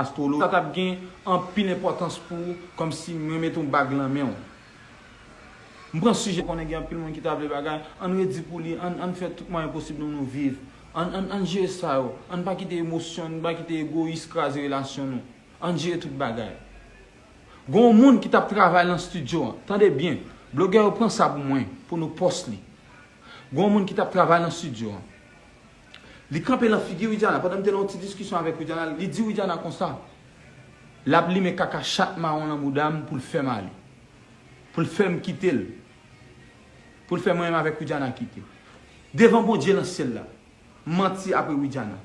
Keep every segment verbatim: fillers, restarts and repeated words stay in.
astwolog, sa t ap gen anpil enpòtans pou ou, kòmsi mwen mete yon bag nan men w. M pran sijè, konnen gen anpil moun ki ta vle bagay, ann redi pou li, ann, ann fè tout mwayen posib nou, nou viv. Ann, ann, ann jere sa yo. Ann pa kite emosyon, ann pa kite egoyis kraze relasyon nou. Ann jere tout bagay. Gen yon moun ki t ap travay nan estidyo an. Tande byen. Blogè yo pran sa pou mwen, pou nou pòs li. Gen yon moun ki t ap travay nan estidyo an. Li kanpe nan figi Widiana. Pandan m te nan yon ti diskisyon avèk Widiana, li di Widiana konsa, l ap limen kaka chat mawon nan bouda m pou l fè m ale. Pou l fè m kite l. Pou l fè mwen menm avèk Widiana kite. Devan Bondye nan syèl la, m manti apre Widiana.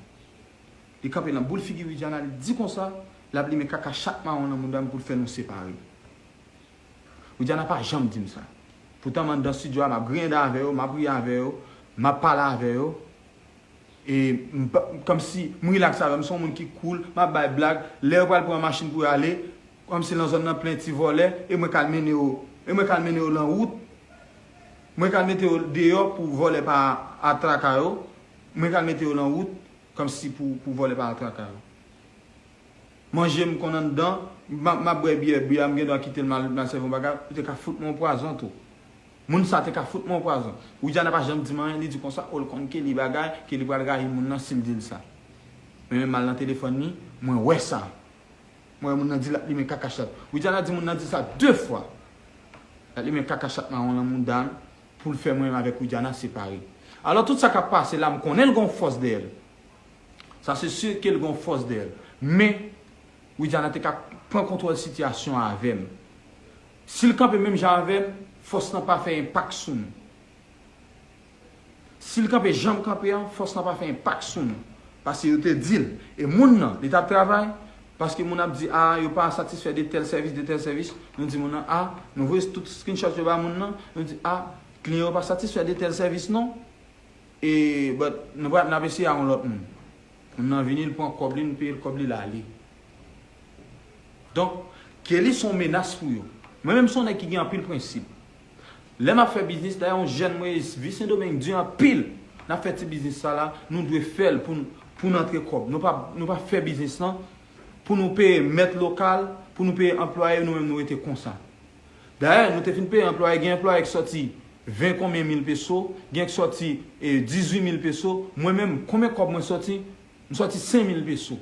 Li kanpe nan boul figi Widiana, li di konsa, l ap limen kaka chat mawon nan bouda m pou l fè nou separe. Widiana pa janm di m sa. Poutan m anndan estidyo a, m ap griyen avè yo, m ap ri avè yo, m ap pale avè yo. E m pa, kòmsi m rilaks avè yo, m se yon moun ki cool, m ap bay blag. Lè yo pral pran machin pou yo ale, kòmsi nan zòn nan plen ti vòlè, e mwen k al mennen yo, e mwen k al mennen yo nan wout. Mwen k al mete yo deyò pou vòlè pa atraka yo. Mwen k al mete yo nan wout, kòmsi pou, pou vòlè pa atraka yo. Manje m konn anndan, m ap, m ap bwè byè, byè a m gen dwa kite l m al, m al sèvi yon bagay, ou te ka fout mwen yon pwazon tou. Moun sa te ka fout mwen yon pwazon. Widiana pa janm di m anyen, li di konsa, o, l konn Kelly bagay, Kelly pral rayi moun nan si l di l sa. Men menm m al nan telefòn li, mwen wè sa. Mwen wè moun nan di l ap limen kaka chat. Widiana di moun nan di sa de fwa. L ap limen kaka chat mawon nan mouda m pou l fè mwen menm avèk Widiana separe. Alò, tout sa k ap pase la, m konnen l gen yon fòs dèyè l. Sa se si ke l gen yon fòs dèyè l. Men, Widiana te ka pran kontwòl sitiyasyon an avè m. Si l kanpe menm jan avè m, fòs lan pa fè enpak sou nou. Si l kanpe jan m kanpe an, fòs lan pa fè enpak sou nou. Paske yo te di l. E moun nan, li t ap travay, paske moun ap di, a, yo pa satisfè de tèl sèvis, de tèl sèvis. Nou di moun nan, a, nou voye tout screenshot yo ba moun nan, nou di, a, kliyan yo pa satisfè de tèl sèvis non. E, but, nou pa, n ap eseye a yon lòt moun. Moun nan vini, l pran kòb li, nou peye l kòb li, l ale. Donk, Kelly se yon menas pou yo. Mwen menm se yon nèg ki gen anpil prensip. Lè m ap fè biznis, dayè yon jèn mwen, vi Sendomeng di anpil. N ap fè ti biznis sa la, nou dwe fè l pou n, pou n antre kòb. Nou pa, nou pa fè biznis lan pou nou peye mèt lokal, pou nou peye anplwaye, nou menm nou rete konsa. Dayè, nou te fin peye anplwaye, gen anplwaye ki sòti ven konbyen mil peso, gen ki sòti, e, dizuit mil peso. Mwen menm, konbyen kòb mwen sòti? M sòti senk mil peso.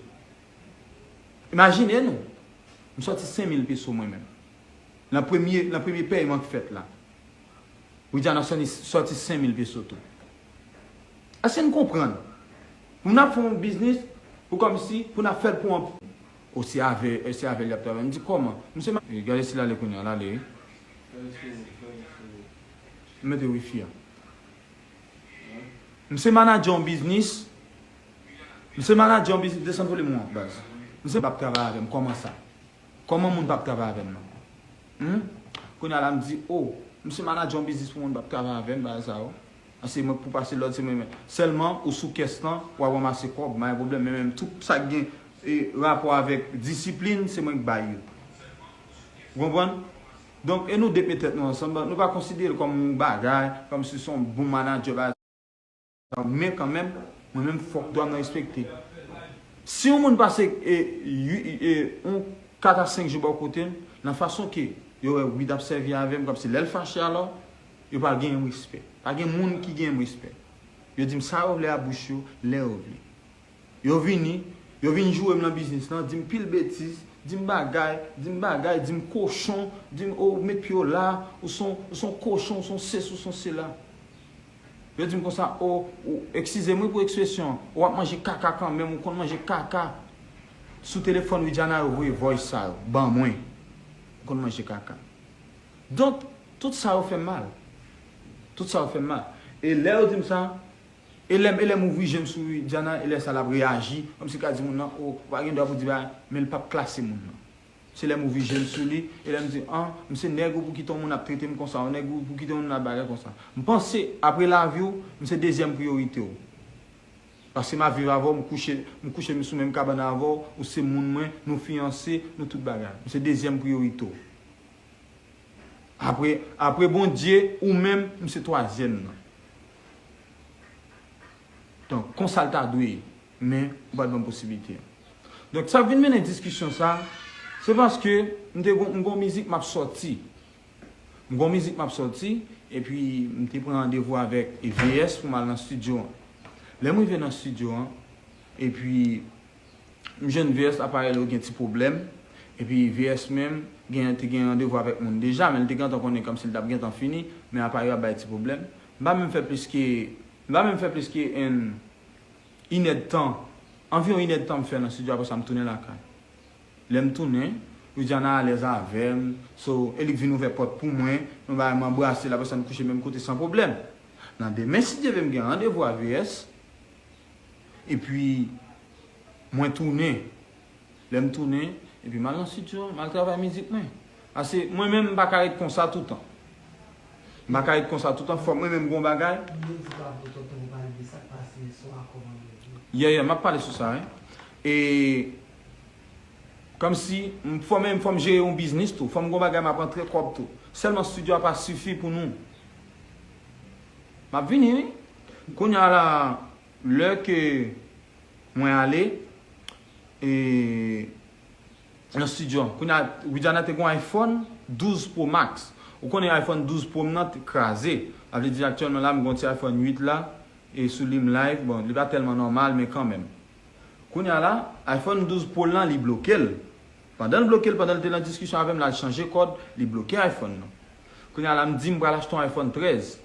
Imajine nou, m sòti senk mil peso mwen menm. Nan premye, nan premye pèyman k fèt la. Widiana sòti, sòti senk mil peso tou. Èske n konprann? Pou n ap fè yon biznis, pou kòmsi, pou n ap fè l pou yon. O, se avè, se avè l y ap travay. M di, kòman? Misye ma-, e, gade si l ale kounye a, l ale, wi. M mete wifi a. M se manadjè yon biznis. M se manadjè yon biznis. Desann volim ou an, baz. M se p ap travay avè m. Kòman sa? Kòman moun p ap travay avè m nan? Hmm? Kounye a la, m di, o, m se manadjè yon biznis pou moun p ap travay avè m, bagay sa yo. An se mwen k pou pase lòd, se mwen menm. Sèlman, ou sou kès lan, w ap ranmase kòb, pa gen pwoblèm. Men menm tout sa k gen, e, rapò avèk disiplin, se mwen k bay yo. Ou konprann? Donk, e nou de mete tèt nou ansanm, nou pa konsidere l kòm yon bagay, kòmsi se yon bon manadjè, bagay sa yo. Men kanmenm, mwen menm, fòk dwa m nan respekte. Si yon moun pase, e, ui-, e, yon kat a senk jou bò kote m, nan fason ke yo wè Wid ap sèvi avè m, kòmsi lè l fache alò, yo pa gen yon respè. Pa gen moun ki gen yon respè. Yo di m sa yo vle a bouch yo, lè yo vle. Yo vini, yo vin joure m nan biznis lan, di m pil betiz, di m bagay, di m bagay, di m kochon, di m, o, ou met pye w la, ou se yon, ou se yon kochon, ou se yon sesi, ou se yon sela. Yo di m konsa, o, ou, eskize m wi pou ekspresyon an, w ap manje kaka kanmenm, ou konn manje kaka. Sou telefòn Widiana yo voye voice sa yo ban mwen. Ou konn manje kaka. Donk, tout sa yo fè m mal. Tout sa yo fè m mal. E lè yo di m sa, e lè m, e lè m ouvri je m sou Widiana, e lè sa l ap reyaji, kòmsi l ka di moun nan, o, ou pa gen dwa pou di bagay, men l p ap klase moun nan. Se lè m ouvri je m sou li, e lè m di, an, m se nèg ou pou kite yon moun ap trete m konsa, ou nèg ou pou kite yon moun ap bagay konsa. M panse, apre lavi w, m se dezyèm priyorite w. Paske m ap viv avè w, m kouche, m kouche m sou menm kabann avè w, ou se moun mwen, nou fiyanse, nou tout bagay. M se dezyèm priyorite w. Apre, apre Bondye, ou menm, m se twazyèm nan. Donk, konsa l ta dwe ye, men ou pa t ban m posiblite an. Donk, sa k vin mennen diskisyon sa, se paske m te gon, m gon mizik m ap sòti. M gon mizik m ap sòti, epi m te pran randevou avèk V S pou m al nan estidyo an. Lè m rive nan estidyo an, epi m jwenn V S, aparèy li yo gen ti pwoblèm, epi V S menm gen, te gen randevou avèk moun deja, men li te gentan konnen kòmsi li t ap gentan fini, men aparèy yo ap bay ti pwoblèm. M pa menm fè plis ke, m pa menm fè plis ke en, inèdtan, anviwon inèdtan m fè nan estidyo, apre sa m tounen lakay. Lè m tounen, Widiana alèz avè m, so, e li k vin ouvè pòt pou mwen, nou bagay m anbrase l, apre sa n kouche menm kote san pwoblèm. Nan demen, si Dye vle, m gen randevou a V S, epi mwen tounen. Lè m tounen, epi m al nan estidyo, m al travay mizik mwen. Ase, mwen menm, m pa ka ret konsa toutan. M pa ka ret konsa toutan, fòk mwen menm gon bagay. Mwen di pa pou tonton ou pale de sa k pase sou akò vandredi. Yeah, yeah, m ap pale sou sa, wi. E kòmsi, m, fò menm, fò m jere yon biznis tou. Fò m gon bagay m ap antre kòb tou. Sèlman estidyo a pa sifi pou nou. M ap vini, wi. Kounye a la, lè ke mwen ale, e, nan estidyo an. Kounye a, Widiana te gon iPhone douz Pro Max. Ou konnen iPhone douz Pro m nan te kraze. Sa vle di aktyèlman la, m gon ti iPhone uit la, e sou li m live. Bon, li pa tèlman nòmal, men kanmenm. Kounye a la, iPhone douz Pro lan, li bloke l. Pandan l bloke l, pandan l te nan diskisyon avè m, l al chanje kòd, li bloke iPhone nan. Kounye a la, m di m pral achte yon iPhone trèz.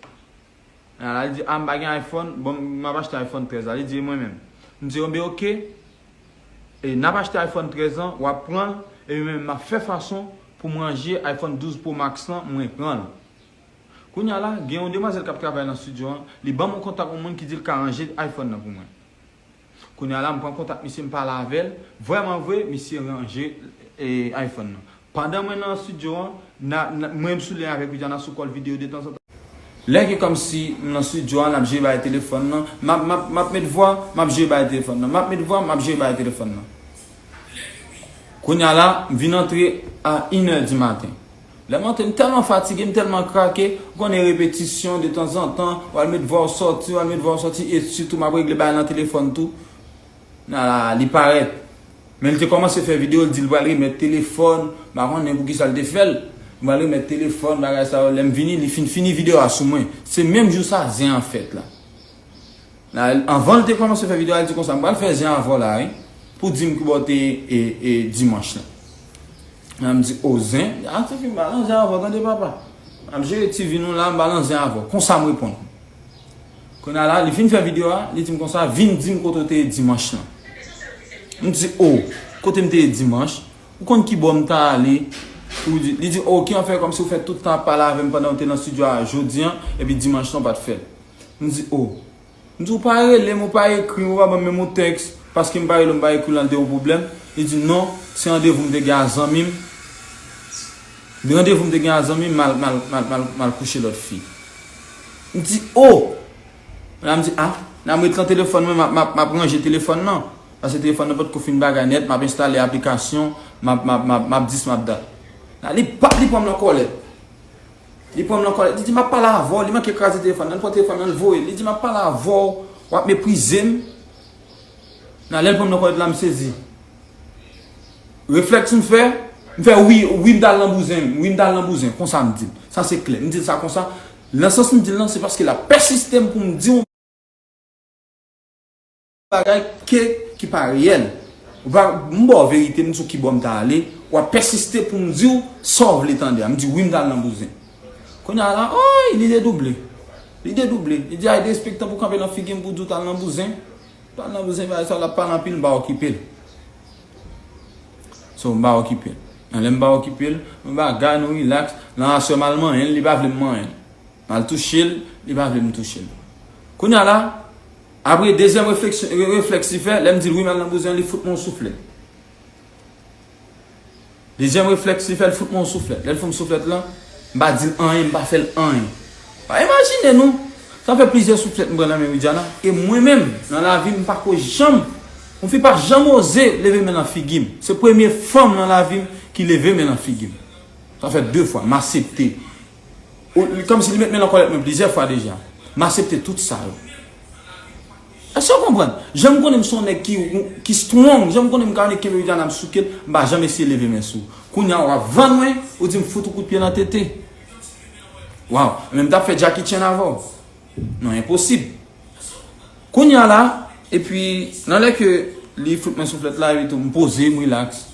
Kounye a la, li di, a, m pa gen iPhone, bon, m ap achte iPhone trèz la. Li di, e mwen menm? M di, enben, oke. E n ap achte iPhone trèz lan, w ap pran l, epi mwen menm, m ap fè fason pou m ranje iPhone douz Pro Max lan, mwen pran l. Kounye a la, gen yon demwazèl k ap travay nan estidyo an, li ban m yon kontak yon moun ki di l ka ranje iPhone nan pou mwen. Kounye a la, m pran kontak misye, m pale avè l, vrèman vre, misye ranje, e, iPhone nan. Pandan mwen nan estidyo an, na, na, mwen m sou lyen avèk Widiana sou kòl videyo detanzantan. Lè ke kòmsi m nan estidyo a, n ap jere bagay telefòn nan, m ap, m ap, m ap met vwa, m ap jere bagay telefòn nan, m ap met vwa, m ap jere bagay telefòn nan. Kounye a la, m vin antre a inè di maten. Lè m antre, m tèlman fatige, m tèlman krake, ou konnen repetisyon detanzantan, w al met vwa w sòti, w al met vwa w sòti, e sitou m ap regle bagay nan telefòn tou. Nan la, li parèt. Men li te kòmanse fè videyo, li di l pral remèt telefòn, m pa konnen poukisa l te fè l. Li pral remèt telefòn, bagay sa yo, lè m vini, li fin fini videyo a sou mwen. Se menm jou sa, zen an fèt la. La, anvan l te kòmanse fè videyo a, li di konsa, m pral fè zen avè w la, wi, pou di m ki bò te, e, e, dimanch lan. La, m di, o, zen? A, tifi, m pa nan zen avè w, tande papa. M ap jere ti vi nou la, m pa nan zen avè w. Konsa m reponn. Kounye a la, li fin fè videyo a, li di m konsa, vin di m kote w te ye dimanch lan. M di, o, kote m te ye dimanch? Ou konn ki bò m ta ale? Ou di, li di, o, ki an fè kòmsi ou fè tout tan ap pale avè m pandan w te nan estidyo a jodi an, epi dimanch lan w pa t fè l. M di, o. M di, ou pa rele m, ou pa ekri m, ou pa ban m menm yon tèks, paske m pa rele w, m pa ekri w lan, te yon pwoblèm. Li di, non, se randevou m te gen a zanmi m. Randevou m te gen a zanmi m, m al, m al, m al, m al, m al kouche lòt fi. M di, o! La, m di, a, nan m ret lan telefòn mwen, m ap, m ap, m ap ranje telefòn nan. Paske telefòn nan potko fin bagay nèt, m ap enstale aplikasyon, m ap, m ap, m ap, m ap dis, m ap dat. La, li pap, li pran m nan kòlèt. Li pran m nan kòlèt. Li di, m ap pale avè w. Li manke kraze telefòn nan. Li pran telefòn nan, li voye l. Li di, m ap pale avè w. W ap meprize m. Nan lè l pran m nan kòlèt la, m sezi. Reflèks m fè, m fè wi, wi, m t al nan bouzen, wi, m t al nan bouzen. Konsa m di l. Sa se klè. M di l sa konsa. Nan sans m di l lan, se paske l ap pèsiste m pou m di yon bagay ke, ki pa reyèl. Ou pa, m ba w verite, m di w ki bò m ta ale, w ap pèsiste pou m di w sa w vle tande a. M di, wi, m t al nan bouzen. Kounye a la, oy, li dedouble. Li dedouble. Li di, ay, derespektan pou kanpe nan figi m pou di w t al nan bouzen. T al nan bouzen, bagay sa, l ap pale anpil, m pa okipe l. So, m pa okipe l. Nan lè m pa okipe l, nou bagay, nou rilaks. Nan aswè m al manyen l, li pa vle m manyen l. M al touche l, li pa vle m touche l. Kounye a la, apre dezyèm refleksyon, re-, reflèks li fè, lè m di l wi, m al nan bouzen an, li fout mwen yon souflèt. Dezyèm reflèks li fè, l fout mwen yon souflèt. Lè l fout m souflèt lan, m pa di l anyen, m pa fè l anyen. Pa imajine nou, sa fè plizyè souflèt m pran nan men Widiana. E mwen menm, nan lavi m, m pa ko janm, yon fi pa janm oze leve men nan figi m. Se premye fanm nan lavi m ki leve men nan figi m. Sa fè de fwa, m aksepte. Ou, li kòmsi li met men nan kòlèt mwen plizyè fwa deja. M aksepte tout sa yo. Èske w konprann? Jan m konnen m se yon nèg ki, ki strong, jan m konnen m ka annik kenbe Widiana, m souke l, m pa janm eseye leve men sou ou. Kounye a w ap vann mwen, ou di m fout ou kout pye nan tete. Waw, men m t ap fè Jackie Chan avè w. Non, enposib. Kounye a la, epi nan lè ke li fout mwen souflèt la, epi tou, m poze, m rilaks.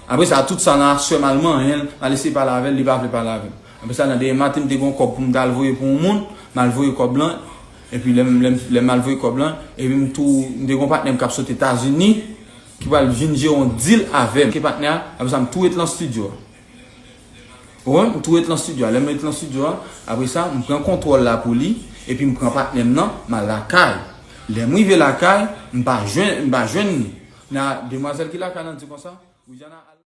Apre sa, tout sa nan aswè m al manyen l, m al eseye pale avè l, li pa vle pale avè m. Apre sa, nan demen maten, m te gen yon kòb pou m t al voye pou yon moun, m al voye kòb lan, epi lè m, lè m, lè m al voye kòb lan, epi m tou, m te gen yon patnè m k ap sot Etazini, ki pral vin jere yon deal avè m. Ke patnè a, apre sa, m tou ret lan estidyo a. Ou konprann? M tou ret lan estidyo a. Lè m ret lan estidyo a, apre sa, m pran kontwòl la pou li, epi m pran patnè m nan, m al lakay. Lè m rive lakay, m pa jwenn, m pa jwenn li. Nan demwazèl ki lakay lan di konsa, Widiana al